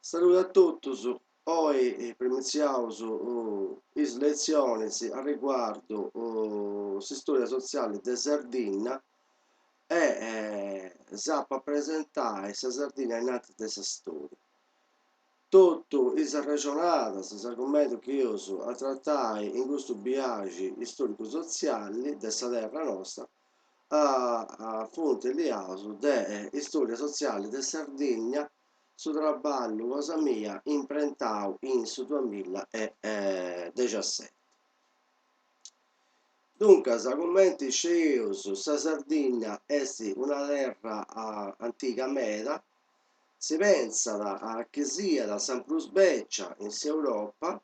Saludu a totus, oi primitziaus is letzionis a riguardu s'istoria sotziali de Sardinna e s'apu a presentai sa Sardinna innantis de sa storia. Totu is arrexonadas, is argumentus chi eus a tratai in custu biaxi istoricu-sotziali de sa terra nosta funt liaus de Istoria sotziali de Sardigna, su traballu cosa mia imprentau in su duamilla e dexaseti. Duncas, cumenti scieus, sa Sardigna est una terra antiga meda, si pentzat chi siat sa prus bècia in s'Europa,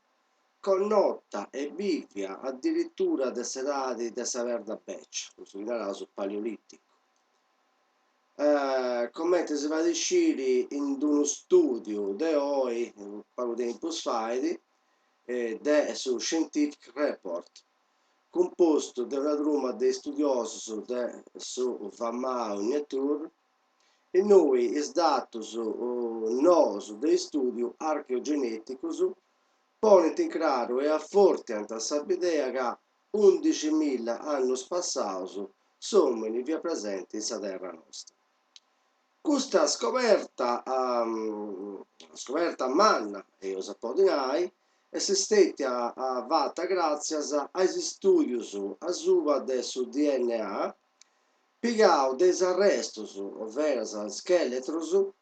connota e bìvia adiritura de s'edadi de sa perda bècia, cussu chi naraus paleolìticu. Comente si fait sciri in d-unu stùdiu de oi, pagu tempus fait, de su Scientific Report, cumpostu de una truma de istudiosus de su famau Nature, innui is datus noos de istùdiu archeogenèticus ponint in craru e afortiant sa bidea ca undiximilla annus passaus s'òmini fiat presenti in sa terra nosta. Custa scoberta, scoberta manna, eus a podi nai, est stètia fata gràtzias a is istùdius asuba de su dna pigau de is arrestus, overas schèletrus,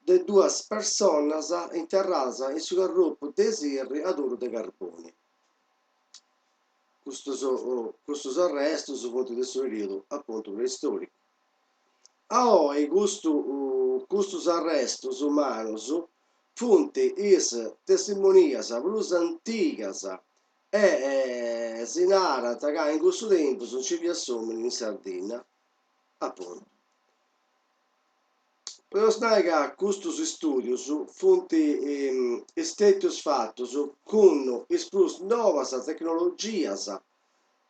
de duas personas interradas in su carropu de Sirri a oru de Carboni. Custus custus arrestus funt de su periodu apuntu preistoricu. A oi custu custus arrestus umanus funt is testimonias prus antigas e si narant ca in cussu tempus nci fiat s'omini in Sardinna apuntu. Podeus nai ca custus istùdius funt istètius fatus cun is prus novas tecnologias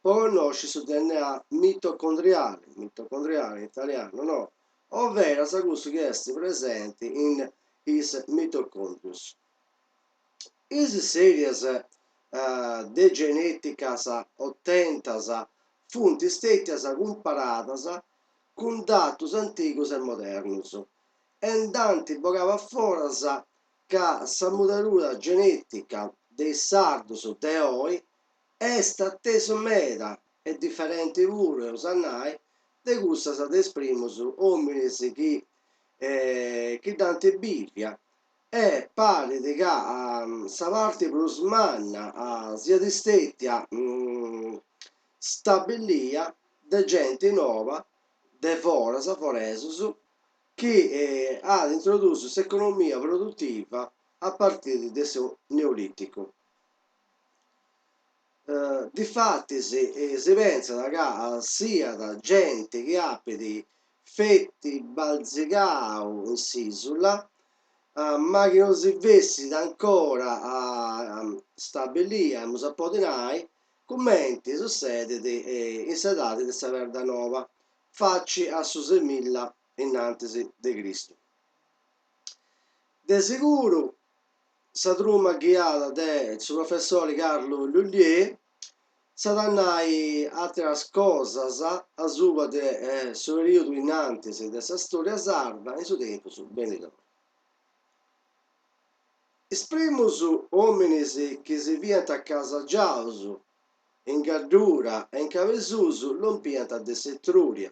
po connosci su dna mitocondriali, mitocondriale in italianu, no? Overas cussu chi est presenti in is mitocondrius. Is sèries de genèticas otentas funt istètias cumparadas cun datus antigus e modernus, e nd'ant bogau a foras ca sa mudadura genètica de is sardus de oi est atesu meda, e diferenti puru, eus a nai, de cussas de is primus òminis chi chi dd'ant bìvia, e parit ca sa parti prus manna siat istètia stabilia de genti noba de foras, foresus, chi at introdusiu s'economia produtiva a partiri de su Neolìticu. Difatis si pentzat ca siat genti chi apit feti baltzigau in s'ìsula, ma chi no si fessit ancora stabilia, emus a podi nai, cumenti sussedit in s'edadi de sa perda noba, faci a su semilla innantis de Cristu. De seguru sa truma ghiada de su professori Carlu Lullier s'at a nai àteras cosas asuba de su perìodu innantis de sa stòria sarda in su tempus benidori. Is primus òminis chi si fiant acasagiaus in Gaddura e in Cabesusu lompiant de s'Etrùria,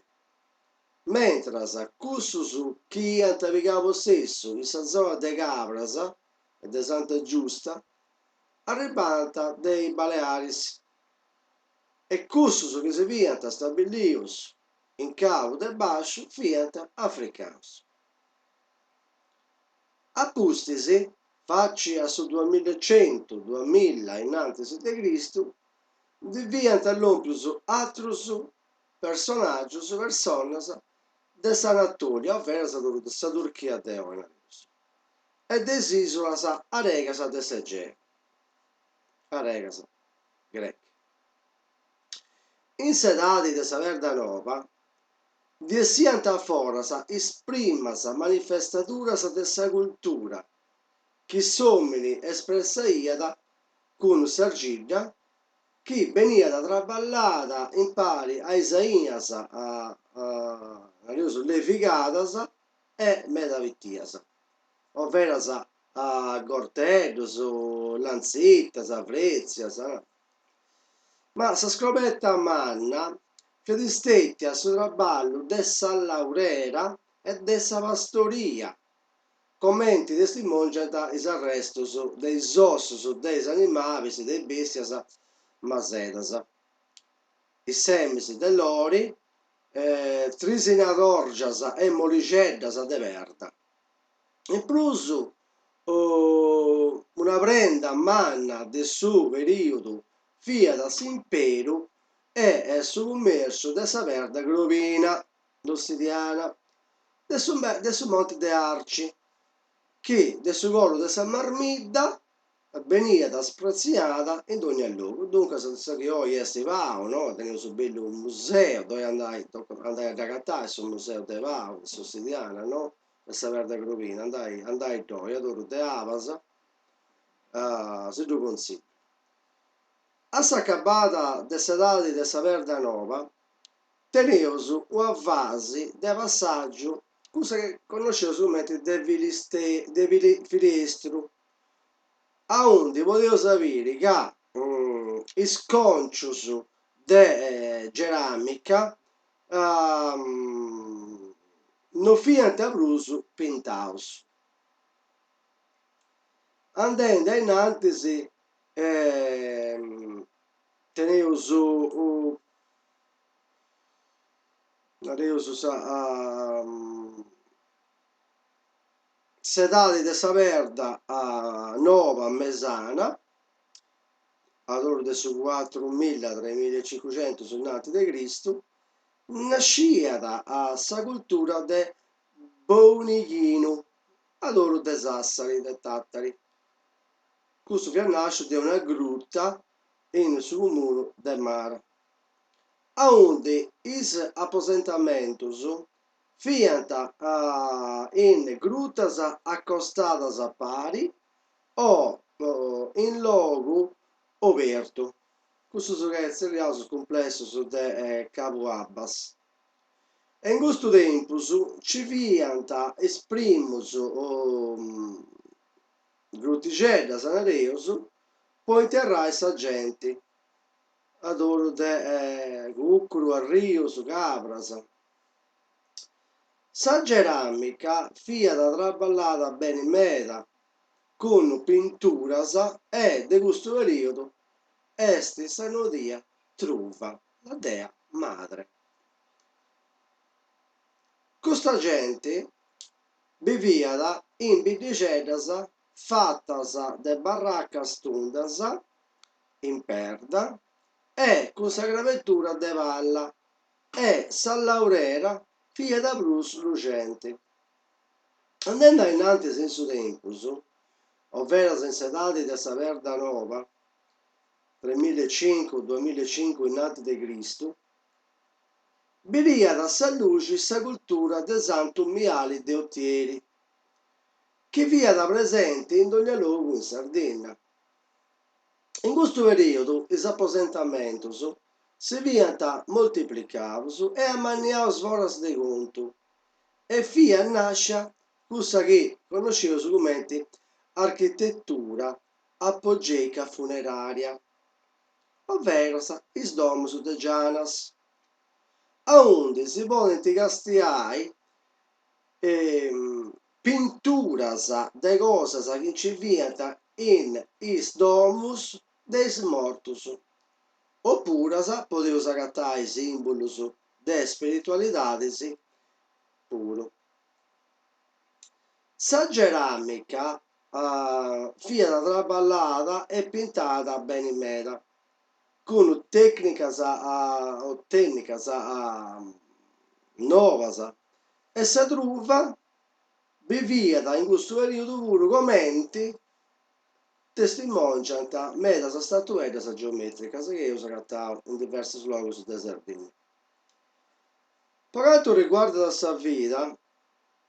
mentras cussus chi iant pigau possessu in sa zona de Cabras e de Santa Giusta arribànt de is Balearis e cussus chi si fiant stabilius in Cabu de Bàsciu fiant africanus. A pustis, faci a su duamillacentu, duamilla innantis de Cristu, ndi fiant lòmpius atrus personàgius, personas, de s'Anatòlia, overas sa Turchia de oi, nareus, e de is ìsulas aregas de s'Egeo, aregas, greche. In s'edadi de sa Perda Noba, Ndi essiant a foras is primas manifestaduras de sa cultura, chi s'òmini espressaiat cun s'argidda chi beniat traballada impari a is ainas nareus levigadas e meda pitias, overas gorteddus, lantzitas, frètzias. Ma sa scroberta manna fiat istètia su traballu de sa laurera e de sa pastoria, comenti testimòngiant is arrestus de is ossus de is animabis de is bèstias masedas, is semis de lori, trisinadòrgias e molixeddas de perda. In prus, una prenda manna de su perìodu fiat s'imperu e su cummèrciu de sa perda crobina, l'ossidiana, de su de su monti de Arci, chi de su coru de sa Marmidda beniat spratziada in dogna logu, duncas sa chi oi est Pau, no, teneus unu bellu museu, ddoi andai, tocat andai a dd'agatai su museu de Pau, de s'ossidiana, no, de sa perda crobina, andai andai ddoi, adoru de Abas, si ddu consillu. A s'acabada de s'edadi de sa perda noba, teneus una fasi de passàgiu, cussa chi connosceus cumenti de de filestru, aundi podeus biri ca is còncius de ceràmica no fiant prus pintaus. Andendi a innantis teneus nareus sa S'edadi de sa perda noba mesana, adoru de su cuatrumilla tremilla e cincuxentus innanti de Cristu, nasciat sa cultura de Bonighinu, adoru de Sassari, de Tàtari. Custu fiat nàsciu de una gruta in su cumunu de Mara, aundi is aposentamentus Fiant in grutas acostadas a pari o in logu obertu, cussus chi tzerriaus is cumplessus de Cabu Abbas. E in custu tempus nci fiant is primus grutixeddas, nareus, po interrai sa genti, adoru de Cucuru, Arrius, Cabras. Sa ceràmica fiat traballada beni meda, cun pinturas e de custu perìodu est sa nodia truva, la dea madre. Custa genti biviat in biddixeddas fatas de barracas tundas in perda e cun sa crabetura de palla e sa laurera fiat prus luxenti. Andendi a innantis in su tempus, overas in s'edadi de sa perda noba, tremilla e cincu, duamilla e cincu innanti de Cristu, biriat sa luxi sa cultura de Santu Miali de Otieri, chi fiat presenti in dogna logu in Sardinna. In custu perìodu is aposentamentus si fiant moltiplicaus e amanniaus foras de contu e fiat nàscia cussa chi connosceus cumenti architetura apogeica funerària, overas is domus de gianas, aundi si podint castiai pinturas de cosas chi nci fiant in is domus de is mortus, opuras podeus agatai sìmbulus de spiritualidadis puru. Sa ceràmica fiat traballada e pintada beni meda, cun tècnicas o tènnicas nobas e sa truva biviat in custu perìodu puru comenti testimòngiant medas statueddas geomètricas chi eus agatau in diversus logus de Sardìnnia. Po cantu riguardat sa vida,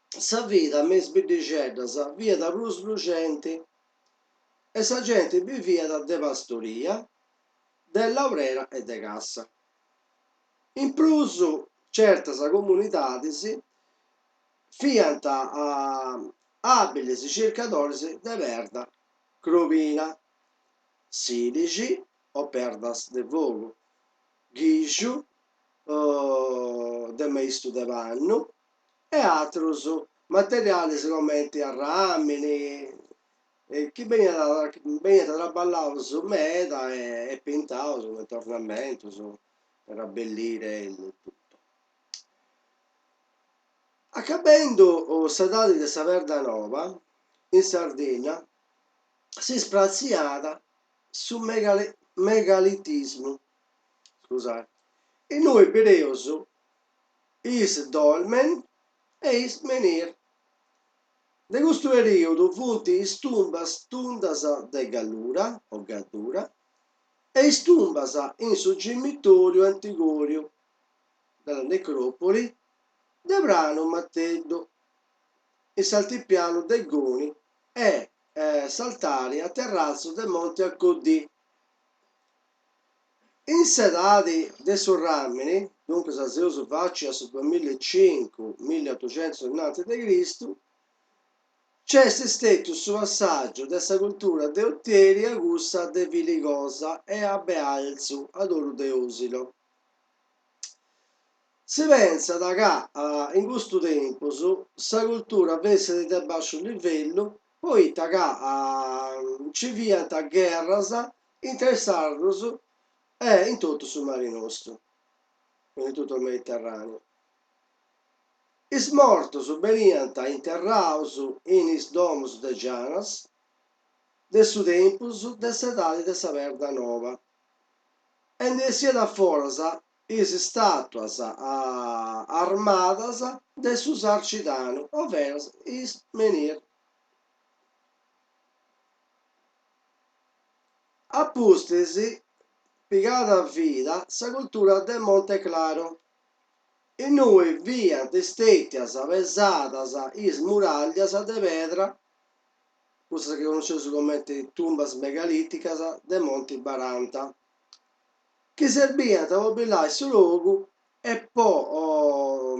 sa vida me is biddixeddas fiat prus luxenti. E sa genti biviat de pastoria, de laurera e de cassa. In prus certas comunidadis fiant àbilis circadoris de perda crobina, sìlixi o perdas de fogu, ghixu de maistu de pannu e àterus materialis comenti arràmini chi beniant beniant traballaus meda e pintaus cumenti ornamentus per abbellire il tutto. Acabendu s'edadi de sa perda noba, in Sardinna si spratziat su megalitismu, scusai, innui bireus is dolmen e is menhir. De custu perìodu funt is tumbas tundas de Gallura o Gaddura e is tumbas in su cimitòriu antigòriu della necròpoli de Pranu Matteddu, in s'altipianu de Goni e s'altari a terratzu de Monti Accodì. In s'edadi de su Ràmini, duncas seus faci a su duamilla e cincu, milliotucentus innanti de Cristu, nc'est stètiu su passàgiu de sa cultura de Otieri a cussa de Filigosa e Abealzu, adoru de Osilo. Si pentzat ca in custu tempus sa cultura fessit de bàsciu livellu poita ca nci fiant gherras intre is sardus e in totu su mari nostru, in tutto il Mediterraneo. Is mortus beniant interraus in is domus de gianas de su tempus de s'edadi de sa perda noba e ndi essiat a foras is stàtuas armadas de su Sarcidanu, overas is menhir. A pustis pigat vida sa cultura de Monte Claro, innui fiant stètias pesadas is muràllias de pedra, cussas chi connosceus comenti tumbas megalìticas de Monti Baranta, chi serbiant po billai su logu e po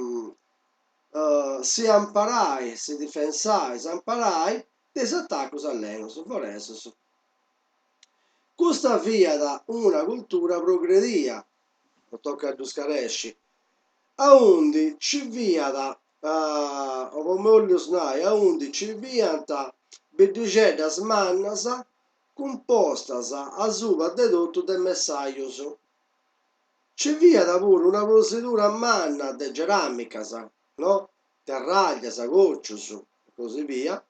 si amparai, si difensai, s'amparai de is atacus allenus, foresus. Custa fiat una cultura progredia, no tocat a ddu scaresci, aundi nci fiat, o po mellus nai, aundi nci fiant biddixeddas mannas cumpostas asuba de totu de messajus. Nci fiat puru una produsidura manna de ceràmicas, no? Terràglias, còcius e così via,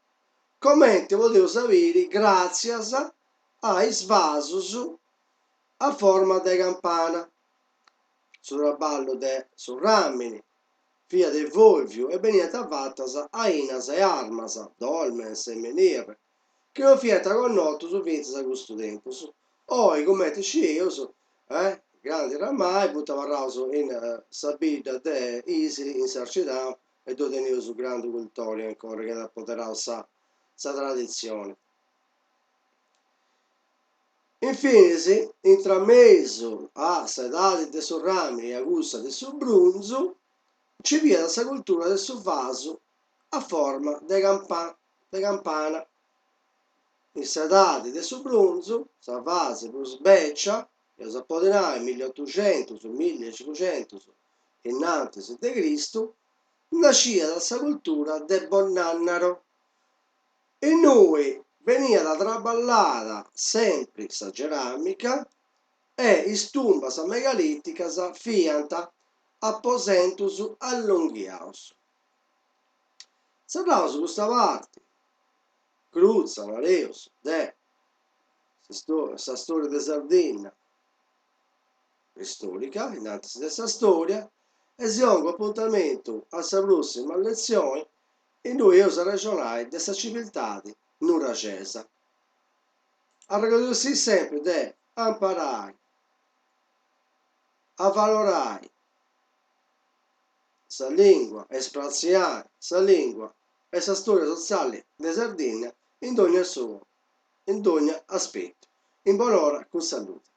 comenti podeus biri gràtzias a is vasus a forma de campana. Su traballu de su ràmini fiat evòlviu e beniant fatas ainas e armas, dolmens e menhir, chi non fiant connotus fintzas a custu tempus. Oi, cumenti scieus, grandi ramai funt abarraus in sa bidda de Isili, in Sarcidanu, e ddoi teneus grandu cultori ancora chi at apoderau sa sa traditzioni. Infinis, intramesu a s'edadi de su ràmini e a cussa de su brunzu, nci fiat sa cultura de su vasu a forma de de campana. In s'edadi de su brunzu, sa fasi prus bècia, eus a podi nai milliotuxentus, millicincuxentus innantis de Cristu, nasciat sa cultura de Bonnànnaro, innui beniat traballada sempri sa ceràmica e is tumbas megalìticas fiant aposentus allonghiaus. Serraus custa parti, crutza, nareus, de sa storia de Sardinna preistorica, innantis de sa storia, e si 'ongu apuntamentu a sa prossima letzioni innui eus a arrexonai de sa civiltadi nuraxesa. Arregodosì sempri de amparai, avalorai sa lingua e spratziai sa lingua e sa storia sotziali de Sardinna in dogna suu. In dogna aspetu. In bonora cun salude.